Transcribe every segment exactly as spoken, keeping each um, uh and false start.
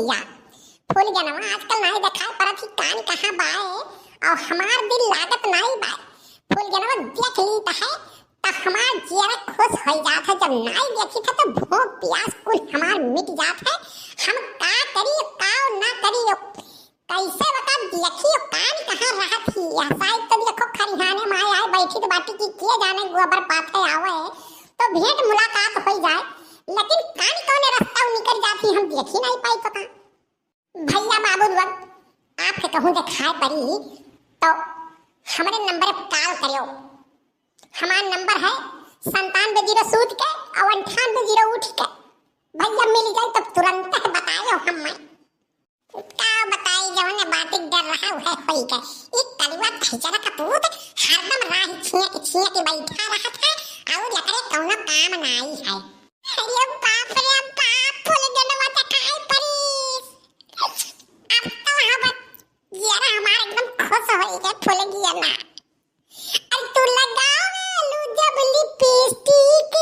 या फूलगेनवा आजकल नाई देखाई परत ही, कान कहाँ बाए, और हमार दिल लागत नाई बाए। फूलगेनवा देख ली त है, त हमार जियरा खुश हो जात है। जब नाई देखी था तो भूख प्यास कुल हमार मिट जात है। हम का करी, का ना करी, कैसे बता देखी, कान कहाँ रहत ही। यह शायद तो देखो खरिहाने माए आए बैठी तो बाटी की, के जाने गोबर पाथे आवे तो भेंट मुलाकात हो जाए, लेकिन कान कौने रास्ता निकल जाती, हम देखी नहीं पाई पता। भैया बाबू लोग, आपके कहूँ देखाए पड़ी तो हमारे नंबर पर कॉल करियो। हमारा नंबर है संतानवे जीरो सूत के और अंठानवे जीरो उठ के। भैया मिल जाए तो तुरंत बतायो हम। का बताई, जौन बात डर रहा है होई के। ई कलुआ खिचड़ा का पूत हरदम राह छिया के छिया के बैठा रहत है और एकरे कौनो काम नाई है। अरे बाप रे बाप, फूलगेनवा देखाई परी। अब तो हम, ये हमार एकदम खुश होई के फूलगेनवा। अरे तू लगावेलू जब लिपस्टिक,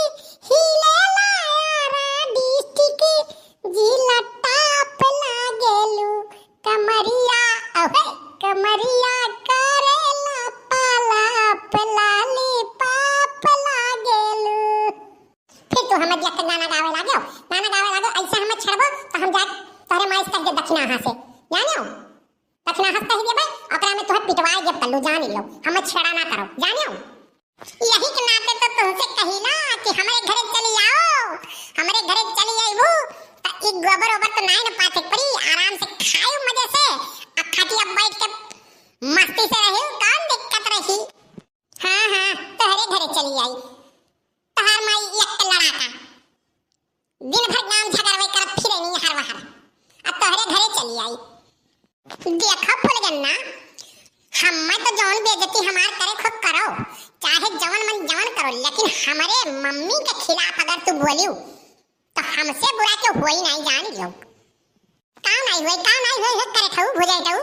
हिलेला यारा डिस्ट्रिक्ट, जिला टॉप लागेलू, कमरिया, अहे, कमरिया करेला पालाप, लॉलीपॉप लागेलू। फिर तू हमें देख के गाना गावे लागो, गाना गावे लागो, ऐसे हमें छेड़बो तो हम जाए तोहरे माइस कर दे दक्षिणा हाथ से, जानियो? दक्षिणा हंस कही देबे, ओकरा में तुहे पिटवाए देब कल्लू, जान लियो, हमें छेड़ा ना करो, जानियो? यही के नाते तो तुमसे कहिला कि हमरे घरे चली आओ, हमरे घरे चली आईबू, त ई गोबर ओबर तो नाई न पाथे पड़ी, आराम से खायो मजे से, आ खटिया बैठ के मस्ती से रही, कौन दिक्कत रही? हाँ, हाँ, तोहरे घरे चली आई, तोहार माई एक लड़ाका। दिन भर गांव झगड़वे करत फिरे नी हर वहर। अब तोहरे घरे चली आई। देखो फुलगेनवा, हम्मे तो जौन बेइज्जती हमार करे खो करो, चाहे जवन मन जवन करो, लेकिन हमरे मम्मी के खिलाफ अगर तू बोलियो, तो हमसे बुरा क्यों होई नहीं जान लियो। का नहीं होई, का नहीं होई, हे करे ठऊ, भुजाई ठऊ,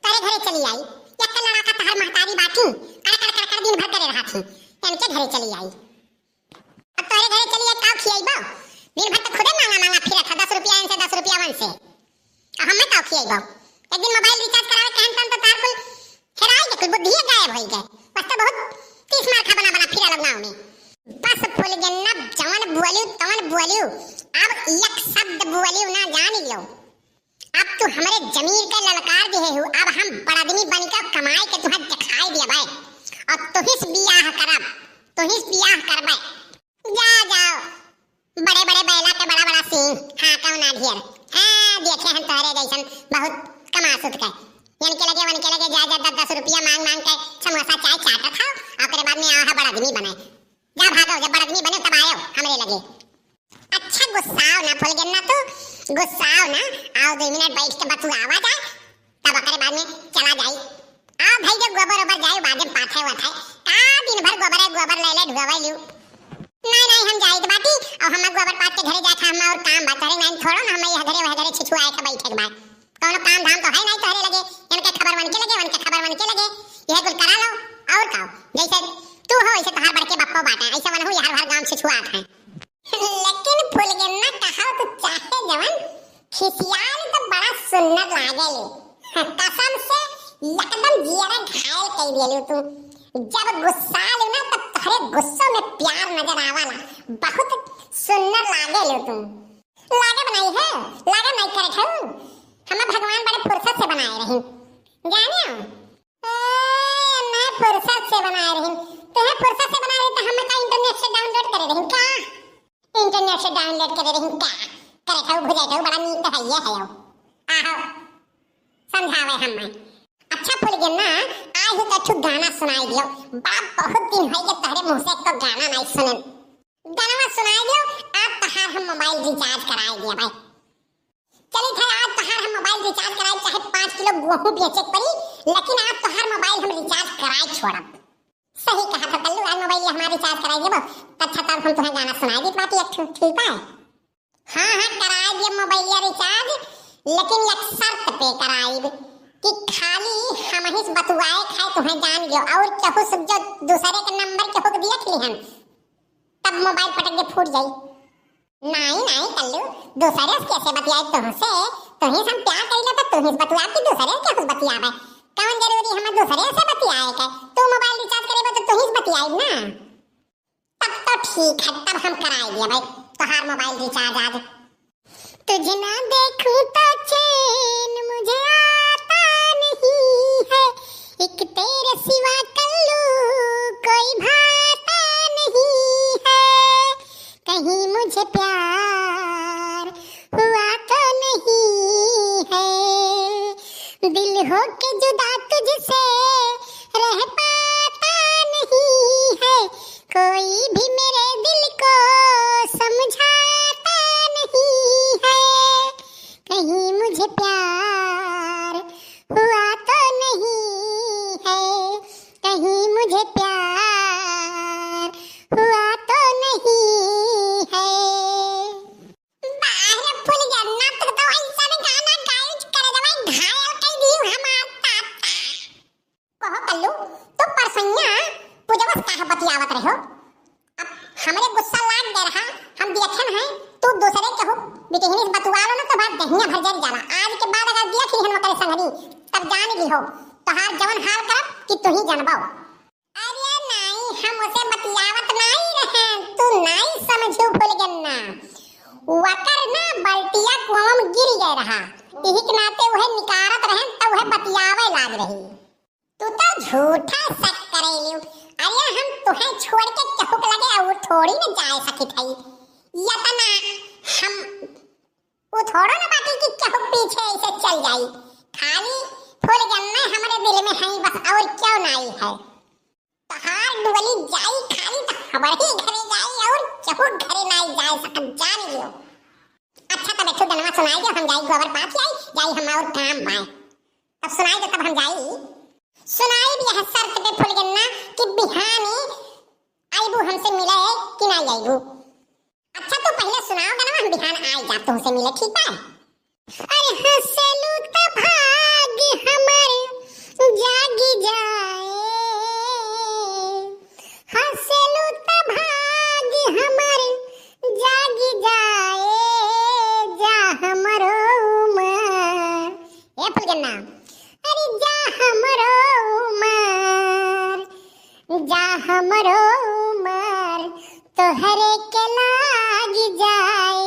तोहरे घरे चली आई। एक लड़ाका तोहर महतारी बाटी, कड़ कड़ कड़ कड़ दिन भर करे रहत ही, इनके घरे चली आई। अब तोहरे घरे चली आई, का खियाई बा? दिन भर तो खुदे मांगा मांगा फिरत है, दस रुपया इनसे, दस रुपया वन से। अब हमें का खियाई बा? एक दिन मोबाइल रिचार्ज करावे कहन तन तो तार कुल हेराई गए, कुल बुद्धिये गायब होई गए। बस तो बहुत तीस मार खा बना बना फिरा लोग गाँव में। बस फुलगेनवा, जवन बोलियो, तवन बोलियो। अब एक शब्द बोलियो ना, जान लियो। अब तू हमरे जमीर के ललकार दिहे हो, अब हम बड़ आदमी बन के कमाए के तुहे दिखाई दिया भाई। और तुहिस बियाह करब, तुहिस बियाह करबे। जा, जाओ, बड़े बड़े बैला के बड़ा बड़ा सींग, हाँ, कौन आ ढेर। हाँ, देखे हम तोहरे जैसन बहुत कमासुत के। इनके लगे, उनके लगे जा, जा, दस दस रुपया मांग मांग के समोसा चाय चाटत हो, ओकरे बाद में आवा है बड़ आदमी बने। जा भागो, जब बड़ आदमी बने तब आयो हमरे लगे। अच्छा गुस्साओ ना फुलगेनवा तू, गुस्साओ ना, आओ दो मिनट बैठ के बतुआवा जाए, तब ओकरे बाद में चला जाई। आओ भाई, जब गोबर ओबर जाए, बादे पाथे वाथे, का दिन भर गोबर है, गोबर ले ले ढुआवे लियो। नहीं, नहीं, हम जाइत बाटी, और हम गोबर पाथ के घरे जात, हम और काम बा, तोहरे नहीं थोड़ो ना, हम यह घरे वह घरे छिछुआए के बैठे के बा। कौनो काम धाम तो है नहीं तोहरे लगे, इनके खबर वनके लगे, वनके खबर वनके लगे, यह कुल करा लो, और का, जैसे तू हो, ऐसे तोहार बड़के बप्पो बाटे, ऐसे वनहु यार भर गांव छिछुआत है। लेकिन फुलगेनवा कहा तो चाहे जवन, खिसियाल तो बड़ा सुंदर लागेले। कसम से एकदम जियरा घायल कर देलू तू। जब गुस्सालू ना तब तोहरे गुस्सों में प्यार नजर आवाला। बहुत सुंदर लागेलू तू। लागे बनाई है, लागे नहीं करे खाऊ। हमें भगवान बड़े फुर्सत से बनाए रही। जाने हो? ए, मैं फुर्सत से बनाए रही। तुम्हें फुर्सत से बनाए रही तो हमें का इंटरनेट से डाउनलोड करे रही का? इंटरनेट से डाउनलोड करे रही का? करे खाऊ भुजाई खाऊ बड़ा नीक तो है ये है। आहो, समझावे हम। अच्छा फुलगेनवा, आई ही तो छू गाना सुनाई दियो। बाप बहुत दिन है ये तोहरे मुंह से तो गाना नहीं सुने। गाना सुनाई दियो, आप तहार हम मोबाइल रिचार्ज कराई दिया भाई। चली था, आज तोहार हम मोबाइल रिचार्ज कराई, चाहे पाँच किलो गेहूं बेचे के पड़ी, लेकिन आज तोहार मोबाइल हम रिचार्ज कराई छोड़ब। सही कहा था कल्लू, आज मोबाइल ये हमारा रिचार्ज कराई देबो, अच्छा तब हम तुम्हें गाना सुनाई देत बाटी एक ठो, ठीक है? हाँ, हाँ, कराई देब मोबाइल ये रिचार्ज, लेकिन एक शर्त पे कराई कि खाली हम ही से बतुआए खाए तुम्हें जान दियो, और केहू से जो दूसरे के नंबर केहू के दिए खली हन, तब मोबाइल पटक के फूट जाई। नाई, नाई कल्लू, दूसरे से कैसे बतियाई तुमसे? तुहिस हम प्यार करीला तो तुहिस बतियाब कि दूसरे केहू से बतियाबे? कौन जरूरी हमें दूसरे से बतियाए के? तू मोबाइल रिचार्ज करेबो तो तुहिस बतियाई ना। तब तो ठीक है, तब हम कराए दिया भाई तोहार मोबाइल रिचार्ज आज। तुझे ना देखूं तो चैन मुझे आता नहीं है, एक तेरे सिवा कल्लू कोई भाता नहीं है। कहीं मुझे प्यार हुआ तो नहीं है, दिल हो के जुदा तुझसे रह पाता नहीं है, कोई भी मेरे दिल को समझाता नहीं है, कहीं मुझे प्यार हुआ तो नहीं है, कहीं मुझे प्यार हुआ तो नहीं है। बाहर फूल गन्ना, तू तो ऐसा गाना गाइज कर देवे, घायल कर दी हमार ताता। कहो कल्लू, तू परसैया पूजवा से काहे बतियावत रहो? अब हमरे गुस्सा लाग गए रहा, हम देखन है, तू दूसरे केहू बिटिहनी से बतुआ लो ना तो बात दहिया भर जल जाला। आज के बाद अगर देख लिहन ओकरे संगनी, तब जान लिहो, तोहार जवन हाल करब कि तू ही जानबो। अरे नाई, हम उसे बतियावत नाई रहे, तू नाई समझू फूल गन्ना। वकर ना बल्टिया कुआं में गिर गए रहा, यही के नाते वह निकारत रहे, तब वह बतियावे लाग रही। तू तो झूठा शक करेलियो। अरे हम तुहे छोड़ के केहू के लगे और थोड़ी न जाए सकित हई। यतना हम उ थोड़ो न बाटी कि केहू पीछे ऐसे चल जाई। खाली फूल गन्ना हमरे दिल में हई बस, और क्यों नाई है। तोहार डुबली जाई खाली तो हमरे ही घरे जाई और केहू घरे नाई जाए सकत, जान लियो। अच्छा, तब एक ठो गनवा सुनाई दे, हम जाई गोबर पाथ आई, जाई हम और काम बाय। तब सुनाई दे, तब हम जाई। सुनाई दे यह शर्त पे फूल गन्ना कि बिहानी आइबू हमसे मिले कि ना आइबू। अच्छा, तू पहले सुनाओ गनवा, हम बिहान आई जा तुमसे मिले, ठीक बा? अरे हंसलू त भाग हमर जागी जाए, हंसलू त भाग हमर जागी जाए, जा हमरो उमर। ए फुलगन्ना, अरे जा हमरो उमर, जा हमरो उमर, तोहरे के लागी जाई,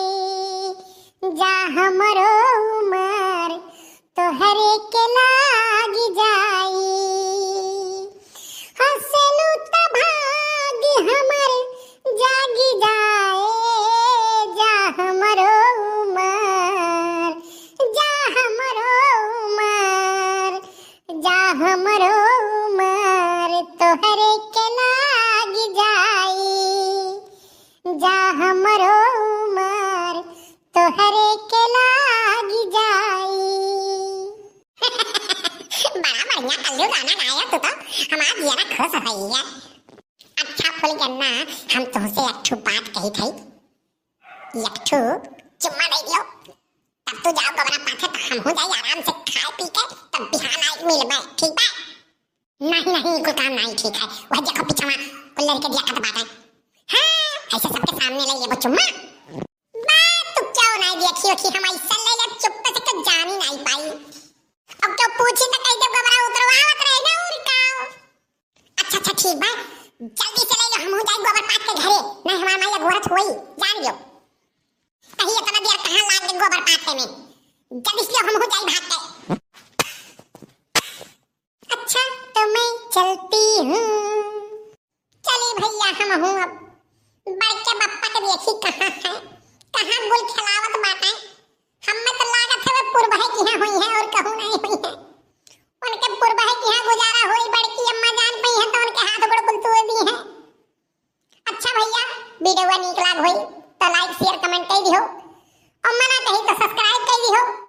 जा हमरो उमर, तोहरे के लागी जाई। हंसलू त भाग हमर जागी जाए, जा हमरो उमर, जा हमरो उमर, जा हमरो उमर, तोहरे के लागी जाई, जा हमरो उमर, तोहरे के लागी जाई। बड़ा बढ़िया कल्लू गाना गाया तू तो, हमार जियरा खुश होई है। अच्छा फुलगन्ना, हम तुमसे एक ठो बात कही थी, एक ठो चुम्मा दे दियो, तब तू जाओ गोबरा पाथे तो हम हो जाई आराम से खाए पी के, तब बिहान आई मिलबे, ठीक बा? नहीं नहीं, कुल काम नहीं ठीक है। वह देखो पीछवा कुल लड़के देखत बाटे। हाँ, ऐसे सबके सामने ले लेबो चुम्मा। बा, तू क्यों नहीं देखी हो कि हम ऐसे ले ले चुप्पे से, के जानी नहीं पाई। अब क्यों पूछी तो कह दे गोबरा उतरवावत रहे ना, और का। अच्छा अच्छा ठीक बा, जल्दी से ले लो, हम हो जाए गोबर पाथ के घरे, नहीं हमार माई अगोरत होई, जान लो। कहीं इतना देर कहाँ लाग गई गोबर पाथे में, जल्दी से लो, हम हो जाए भाग के। अच्छा तो मैं चलती हूँ। चली भैया, हम हूँ अब। बड़के बप्पा के देखी कहाँ है, कहाँ गुल खेलावत बाटे। हमें तो लागत है वे पुरबहे की यहाँ हुई है और कहूँ नहीं हुई है। उनके पुरबहे की यहाँ गुजारा होई, बड़की अम्मा जान पई है तो उनके हाथ गोड़ कुल तोड़ दी है। अच्छा भैया, वीडियो नीक लाग होई